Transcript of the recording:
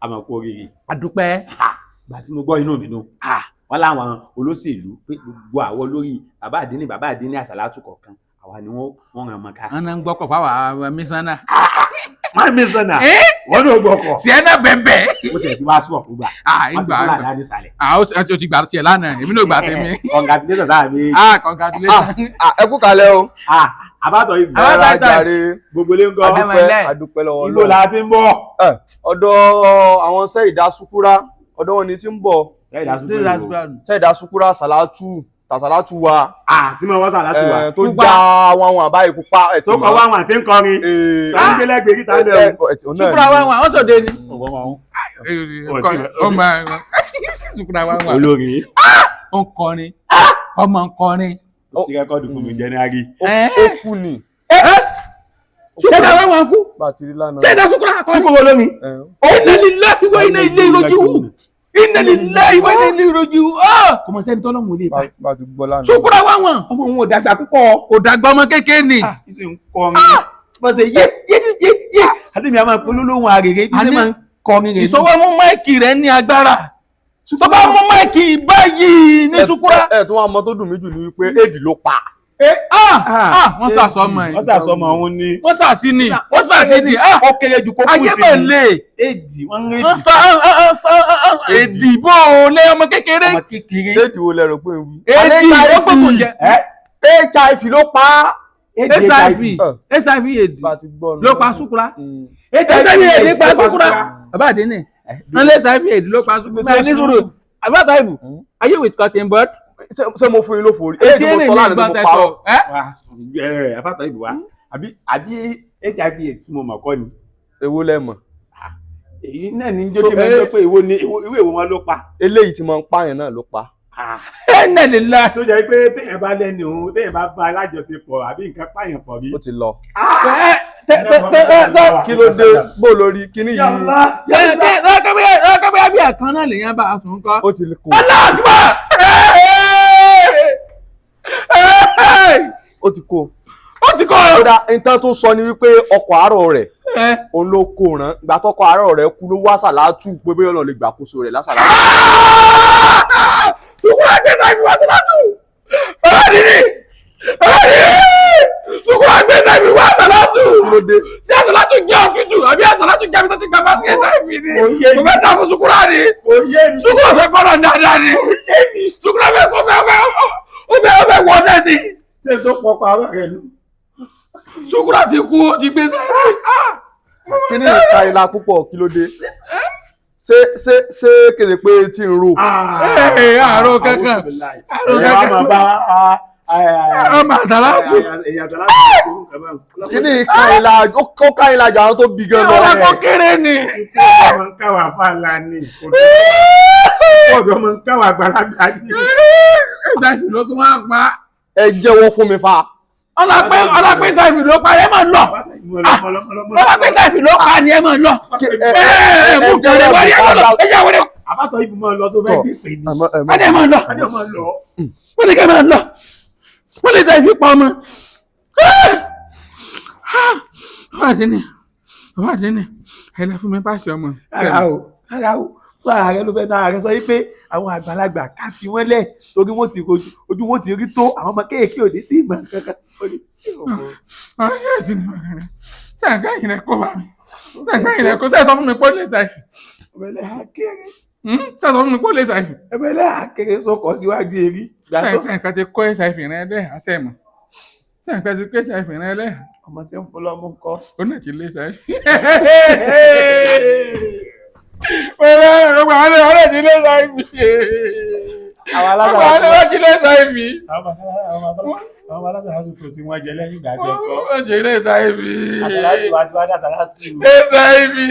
Àmọ́ kú oríire. Àdúpẹ́. Gbà tí mo gbọ́, inú mi dùn. Wọ́n láwọn olóṣèlú pé gbogbo àwọn olórí bàbá àdínní, bàbá àdínní àsàlátù kọ̀ọ̀kan, àwa ni wọ́n ràn mọ́ ká. Wọn náà ń gbọ́kọ̀ fáwọn mísánná. Má mi sànà, wọ́n ní ògbọ́kọ̀. Sienna bẹ̀m̀bẹ̀. Ó tẹ̀ sí wá sùn ọ̀pọ̀ gbà. Ah, wọ́n ti ìgbà fúlàní ìgbà. á nísàlẹ̀. Ah, ó ti gbà tiẹ̀ lánàá, èmi náà gbà tèmi. Congratulations sáà mi. Ah, congratulations. Ah, ẹ kú kalẹ̀ o. Ah, àbátọ̀ ìbò. Àbátọ̀ Rárá ìbò. jàre. Gbogbo ilé ń kọ́. Adúpẹ́. Adúpẹ́, adúpẹ́ lọ́wọ́ Ibo Ọlọ́run. la ti ń bọ̀? Ẹ, ọ̀dọ̀ àwọn Sẹ́ìdá Sukura, ọ̀dọ̀ wọn ni tí ń bọ̀. Sẹ́ìdá Sukura Sàlátù tàṣàlátù wa. Ah, tí mo wọ́n sàlátù wa. Ẹ, tó Pupa. já àwọn àwọn àbáyé pupa ẹ ti Tó kọ mọ̀. wá àwọn àti ń kọrin. Ee, Tá ń gbé lẹ́gbẹ̀ẹ́ kíta ń bẹ̀rù. òun náà Sukura ni. wa wà, wọ́n sọ̀dẹ̀ ni. Ó Ó máa Sukura wa wà. Olórí. Ó ń kọrin. Ọmọ ń kọrin. Ó sí record fún mi January. Ó kú ni. Sukura wa wà kú. Bá a ti rí lánàá. Sẹ́ẹ̀dá Sukura kọrin. Kúkú wo lómi? Ẹ, Inna lillahi wa inna ilayhi raji'un. Inna lillahi wa inna ilayhi raji'un. Ah! Kò mọ sẹ́ni tọ́lọ́mù lè bá. Bá a ti gbọ́ lánàá. Sukura wa wà. Ọmọ òun ò dàgbà púpọ̀. Kò dàgbà, ọmọ kékeré ni. Ah, ìṣe ń kọrin. Bọ́n ṣe yé yé yé yé. Àdéhùn àmọ́ polólóhùn àrèrè bí ṣe máa ń kọrin rẹ̀. Ìṣọwọ́ mú mic rẹ̀ ní agbára. Tó bá mú mic báyìí ní Sukura. Ẹ tó wá mọ tó dùn mí jù ní wípé éèdì ló pa. Ah! Ah! Wọ́n sàsọ ọmọ Wọ́n yìí. sàsọmọ òun ni. Wọ́n sàsí ni. Wọ́n sàsí ni. Ah! Ó kéré ju kó kú Ayé sí mà ni. le. Éèdì, wọ́n ń Wọ́n rédì. sá èdì bò ó lé ọmọ kékeré. Ọmọ kékeré. Éèdì wo lẹ rò pé ń wí? Èdì ó gbógun jẹ. Ẹ́ HIV ló pa á. HIV Eh. HIV èdì Bá a ti gbọ́ nù. ló pa Sukura. HIV HIV èdì pa Sukura. Bàbá àdínì. Wọ́n lé HIV èdì ló pa Sukura. Ní sùúrù. Àbá Taibu, are you with cotton bud? Ṣé mo fún yín lófo rí? Eléyìí tí mo sọ lánàá ni mo parọ́. Ẹ́ Ẹ afátọ̀ ìbò wa, àbí HIV AIDS tí mo mọ̀ kọ́ ni. Èwo lẹ mọ̀? Èyí náà ní jókè máa ń sọ pé èwo ni ìwé èwo wọn ló pa. Eléyìí tí mo ń pààyàn náà ló pa. Inna lillahi. Tó jẹ́ pé téèyàn bá lẹ́nu òun, téèyàn bá bá alájọṣepọ̀ àbí nǹkan pààyàn pọ̀ bí. Ó ti lọ. Ẹ tẹ tẹ tẹ tẹ. Kí ló dé? Bó lórí kíní yìí? Lọ́kẹ́ bí ẹ̀kan náà lèèyàn bá a sùn kọ́. Ó ti kú. Allahu Akbar! Ó ti kú. Ó ti kọ́. Ó dá nǹkan tó sọ ni wípé ọkọ̀ àárọ̀ rẹ̀ Ẹ òun ló kó rán. Ìgbà tọkọ àárọ̀ rẹ̀ kú ló wá sàlátù pé bóyá Ọlọ́run lè gbàkóso rẹ̀ lásàlátù. Sukura gbé sáìfì wá sàlátù. Bàbá àdìrí! Bàbá àdìrí! Sukura gbé sáìfì wá sàlátù. Kí ló dé? Ṣé àsàlátù jẹ́ ọ̀fíìsù àbí àsàlátù jẹ́ àbí tó ti gba bá sí sáìfì ni? Oyé Mo mi. fẹ́ ta fún Sukura ni. Oyé mi. Sukura fẹ́ gbọ́dọ̀ dáadáa ni. Sukura fẹ́ kó fẹ́ fẹ́ ó fẹ́ ó fẹ́ wọ náà ni. Ṣé tó pọkọ àwọn rẹ̀ nù? Sukura ti kú, ó ti gbé sáìfì. Ah! Kíní yìí ka ìlà púpọ̀, kí ló dé? Ṣé kéde pé tí ń ro? Ee, àrò kankan. Àrò Ẹ̀yà wa kankan. máa bá Ọmọ àsàlátù. Èyàn àsàlátù ṣe irú nǹkan báwọn. Kíní yìí ka ìlà, ó ká ìlà jù àwọn tó bí gan lọ. Ọlá kó kéré ni. Ọmọ ń káwà fàlà ni. Ọ̀dọ́ ọmọ ń káwà àgbàlagbà ni. Sáìfì ló tún wá pa. Ẹ jẹ́wọ́ fún mi fa. Ọlápẹ́ sáìfì ló pa, ẹ máa lọ. Ọlápẹ́ sáìfì ló pa ni, ẹ máa lọ. Kí- Ẹ ẹ mú kẹrẹ wá ní, ẹ máa lọ. Ẹ yà wọlé. Àbátọ̀ ibù máa lọ sófẹ́ gbé pè ní. Ẹ Wọ́n ní ẹ máa lọ. Adé ọmọ lọ. Wọ́n ní kẹ́ máa lọ. Wọ́n lè sáìfì pa ọmọ. Bàbá àdínì, bàbá àdínì, ẹ lọ fún mi páàsì ọmọ. Rárá o, rárá o. Fún ààrẹ ló fẹ́ náà, ààrẹ sọ wípé àwọn àgbàlagbà ká fi wọ́n lẹ̀ torí wọ́n ti rojú ojú wọn ti rí tó, àwọn ọmọ kéèké òde tí ìmọ̀ kankan ó lè sí òun. Ayé ti ní ọ̀rẹ́. Sẹ́ǹkà yìí rẹ̀ kó bá mi. Sẹ́ǹkà yìí rẹ̀ kó sẹ́ǹ sọ fún mi pé ó lè sáìfì. Ọmọ ẹlẹ́hà kéré. Sẹ́ǹ sọ fún mi pé ó lè sáìfì. Ọmọ ẹlẹ́hà kéré sọkọ̀ síwájú erí. Gbà tó Sẹ́ǹkà ti kó sáìfì rẹ̀ lẹ́hà sẹ́mọ̀. Sẹ́ǹkà ti kó sáìfì rẹ̀ lẹ́hà. Ọmọ tí ń fún lọ́mú kọ́. Ó náà ti lé sáìfì. Pẹ̀lẹ́ ọgbà wọn lè ti lé sáìfì. Àwọn Ọgbà wọn lè ti lé sáìfì. Àwọn alásàlátù tó tí wọ́n jẹ lẹ́yìn ìgbà tó kọ́. Ó ti lé sáìfì. Àsàlátù wa ti wá dá àsàlátù. Lé sáìfì.